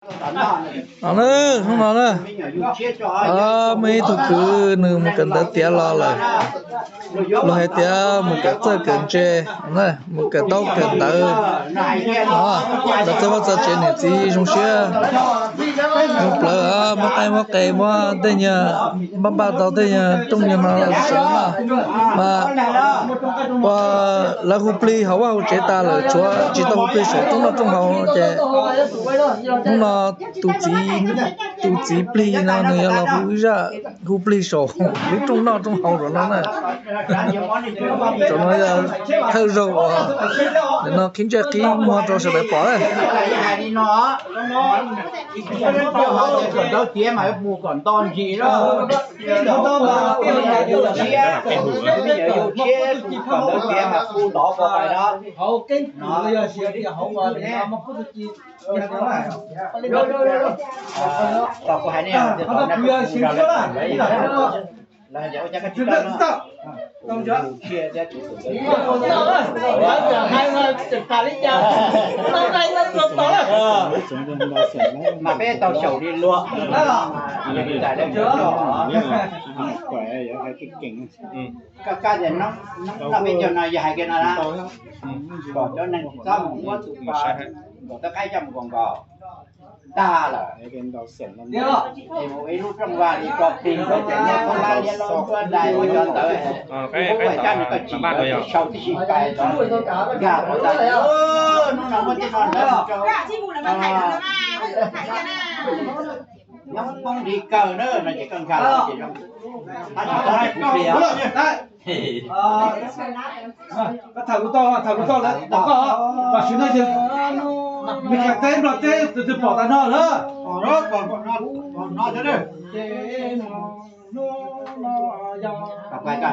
No na, hnub no na, muaj ib tug kwv nws mus kawm ntawv tiav los lawm. Luag hais tias mus kawm txawj kawm ntse, mus kawm taub kawm ntawv. Los txog vaj txog tsev niam txiv zoo siab, zoo plawv, muab qaib muab qe, muab tej nyuag npaj npaj tau tej nyuag rooj nyuag no sawv no mas ua lawv hu plig hauv vaj hauv tsev tas lawm, tshuav tsis tau hu plig saum rooj noj rooj haus ces hnub no tus txiv, tus txiv plig no nws yuav los hu ib zaj hu plig saum lub rooj noj rooj haus saum no na. Saum no yog thawj zaug uas nim no qhib ntsej qhib muag rau sawv daws pom na. Kom ntaus tiav mas mus kom nto ntsis lawm. Kom ntaus tiav mas hu ntov ko pais no. Los kuv hais nej, los hais tias ua cas koj tsis tau no. Mas peb tau xyaum li luag. Koj kab tias noj peb caug no yog hais kiag no na, kom cov neeg tsis txhob mus muab tus pas nkaum tau qaib coj mus nkaus nkaus ntag lawm. Es mus ib lub rooj vag li ko plig nkaus ces nyob thoob lab liab laub tuab dai ua cov ntawd, ub, cab nws koj tsis ntawd tsis sau tib si pais los nkag qhov ntawd. Hnub no muab tej no ntawd rau nyob poob li kawg na no ces koj nkag los ces zoo. Tab sis koj hais kuv plig os. Tham kuv tau, tham kuv tau lawm tom koj, tam sim no yog Meskas teb Nplog teb tus twg pom tas no lawm. Pom koj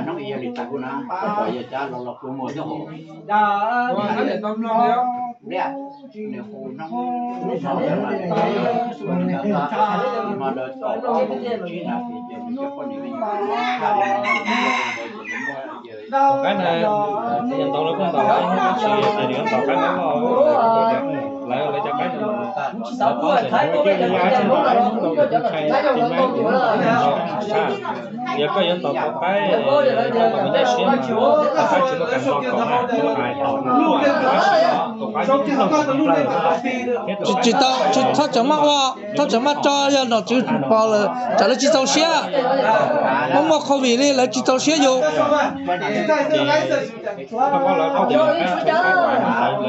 hnub i yog li tas kuv na, pom yog cab los los kuv muag coj hauv. Nws hu no, no lawv tau tsib na ces nws cov poj niam Tom qaib na, yog ntaus los kuj ntaus, tab sis ces nws yuav ntaus qaib mab loj, lawv lawv cov qaib no, lawv paub tias ntaus qaib tsis ntshai, yog koj yuav ntaus tau qaib, koj ntaus mus nyaj siab mas tau qaib tsis muaj kas nto kom na, tsis muaj kas tom na, tau qaib tsis muaj plaws. Tsis tau, tsis txhob tseem maj ua, txhob tseem maj tso, yog nom tswv pom lawm tsam lawv tsis txaus siab. Muaj muaj covid li lawv tsis txaus siab yus. Koj paub lawv paub tias lawv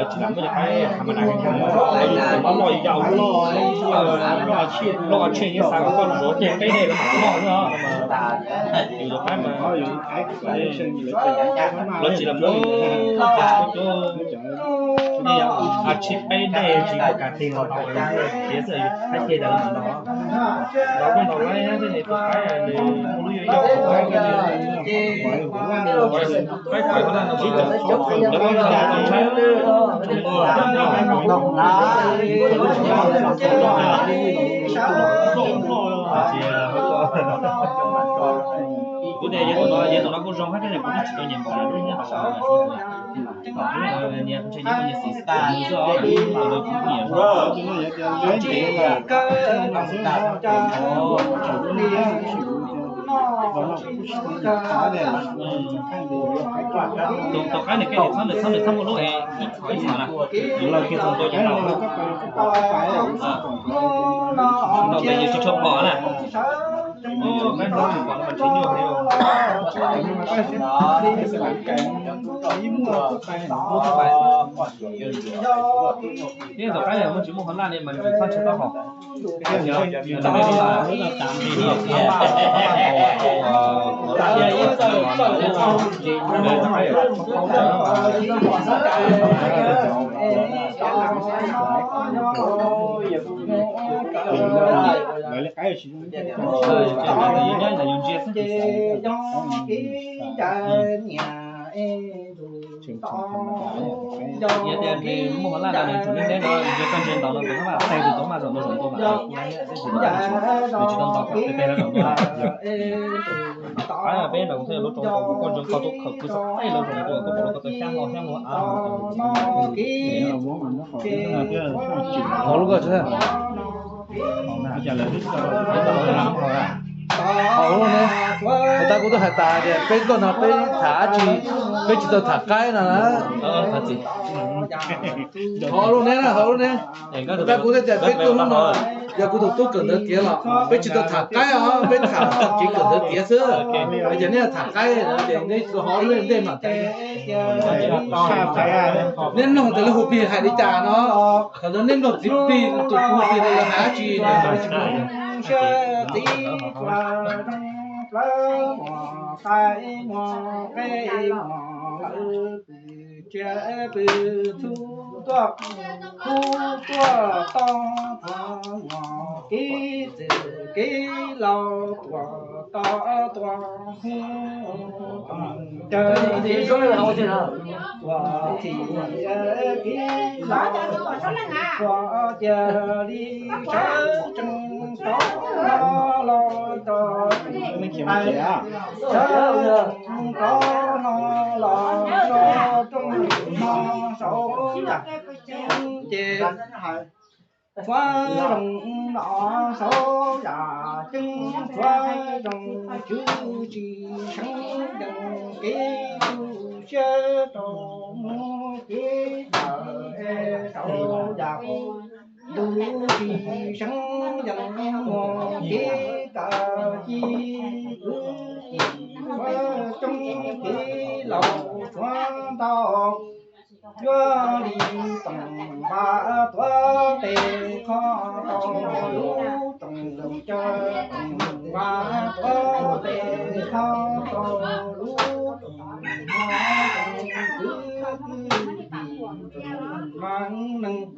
tsis lam muaj cov qaib tham ma das, lawv yus tus mab loj yau loj, loj tsheej yeej xav kom koj zuav ceg qeb dej lawv mam loj xwb os. Yus tus qaib mas lawv tsis lam muaj, a tsheb qeb dej tsis kam tig los tau, tiav xwb qaib ceg tas li no. Ntaus kuj ntaus qaib thiab, nws tus qaib nws muaj lub yuav yau qaib, qaib pais no lawv muab ntaus tau tshab. Kuv tias yog tus no, yog tus no kuj zoo thiab, kuv twb tsis tau nyiam npaum li lub nyob hauv. Ntshe nyob xis tas xwb os, tus no kuv nyiam. Tus qaib nws kev nws txhob, nws txhob, nws txhob muaj lub es ib qho ib qho na, nws laug kiag txog ntua ces tau. Tau tes yus tsis tshua pom na. Qaib no tsis pom no mas tsis nyuaj li. Thiab tus qaib yog muaj tsis muaj hauv laj li mas nws txhob ntshaw taub hau. Yus ntsia xwb. Yog tias nws muaj hauv laj no nws tsum neej deb no, yog koj ntsia ntaus no tus maj teg tus tau maj zaum no zaum ntua mas nws tsis tau ntaus kom teg teg no zaum ntua. Peb nram kuv thiaj lub tsoom ntaus kuv koj ntsia koj tuaj khawm kwv txog tej lub tsoom ntua koj pom lub koj tau xyab hlo xyab hlo av. Hauv lub koj tsis Hauv lub ne, tas kuv twb hais tas tias peb nkauj no peb tham dab tsi, peb tsis tau tham qaib no na. Hauv lub ne na, hauv lub ne. Tas kuv thiaj tias peb nkauj hnub no, yog kuv tus tub kawm ntawv tiav los peb tsis tau tham qaib os, peb tham txog kev kawm ntawv tiav xwb. Hais tias neb tham qaib no ces neb tsis tau hauv lub ntej mas tas. Neb mloog tas lub hu plig hais li cas no, thaum ntawd neb mloog txiv plig tus hu plig no lawv hais dab tsi. Txiv tsuas zoo plawv muag qaib muag qe muag lawm, pw tsiab pw txhu tuaj, txhu tuaj toj tuaj muag, kev txwm kev laus tuaj toj tuaj hu, caw kev txwm kev laus tuaj cia li sawv tsees rov los rau, sawv tsees rov los rau rooj hmo saud yam ceeb ces, tshuav zoo los saud yam ceeb, tshuav zoo tswv tsis seev yees kev tu siab rau mus kev tawm es saud yam ntuj tsis seev yees mus kev kawm ci kwv tij tshuav coob kev laus tshuav ntau. Yuav li toom npaj tuav tes kho rau lub rooj caw, toom npaj tuav tes kho rau lub rooj hmo, rooj kwv kwv tij, rooj neej neeg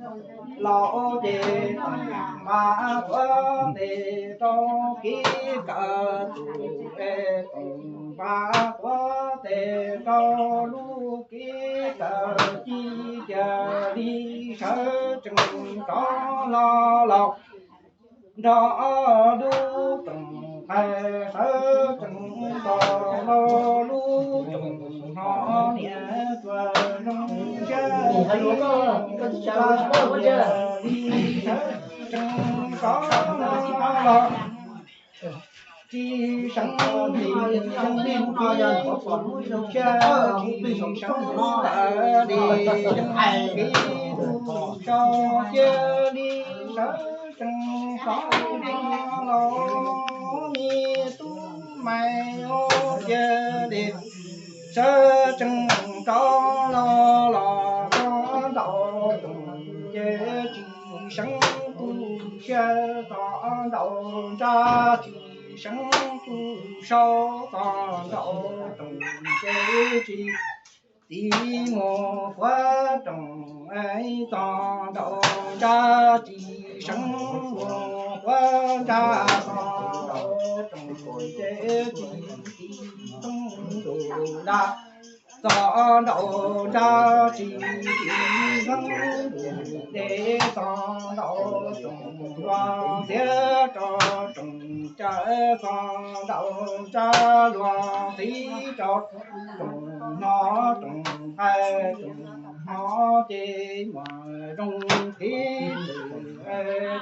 laus ces toom npaj tuav tes rau kev kawm tus es toom npaj tuav tes rau lub kev kawm ci, cia li sawv tsees rov los los nrog lub rooj nqaij, sawv tsees rov los lub rooj hno, niam tsuas zoo siab, cia li sawv tsees rov los los tsis seev li yees kev tu siab, tsis seev li yees kev tu siab, cia li sawv tsees rov los, me tub me os, cia li sawv tsees rov los los rau nraum rooj ces tsis seev tu siab, txog nraum nrab tsis seev tu sau, txog nraum rooj ces tsis txiv mus puag rooj, txog nraum nrab tsis seev mus puag nrab, txog nraum rooj ces tsis txiv xeeb ntuj nrab, txog nraum nrab tsis txiv xeeb ntuj deb, txog nraum rooj luag txiav rau rooj caw, txog nraum nrab luag txiv rau rooj hno, rooj nqaij rooj hno ces mas zoo kev txwm, rooj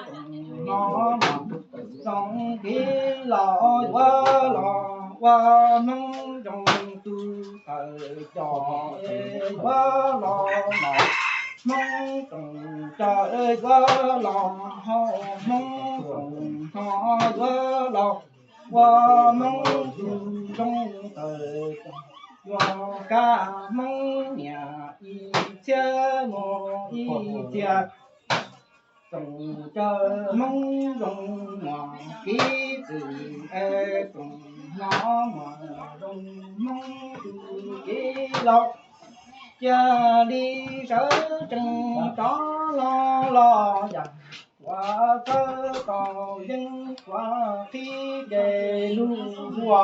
hno mas zoo kev laus, yuav los ua Hmoob zoo tus tawm cos, yuav los mas Hmoob rooj caw, yuav los haus Hmoob rooj hno, yuav los ua Hmoob tus zoo tawm cos, yuav kav Hmoob niam ib txhiab mus ib txhia. Rooj caw Hmoob zoo muag kev txwm, rooj hno mas zoo Hmoob tus kev laus, cia li sawv tsees rov los los yam uas txawb tau yeeb uas qhib kev lug ua.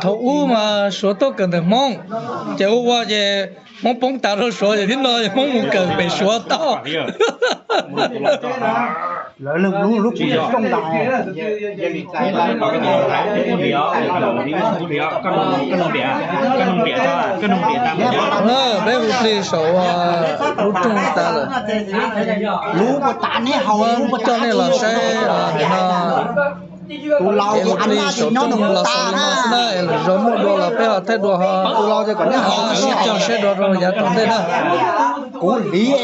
Thaum ub mas Suav tuaj kawm ntawm Hmoob, ces ua ua ces Hmoob poob tas rau Suav, ces tib no Hmoob mus kawm pem Suav tau. Lawv lub lub kuv coob ntag. Peb hu plig saum lub rooj tas lawm. Lub puas tas neb haus, lub puas coj nej los saib no. Tus laus ces hu plig saum rooj los xaus li no xwb na, es lwm zaus muaj dua los peb ho thaij dua ho sib cog saib dua rau yav tom ntej na. Kuv hliv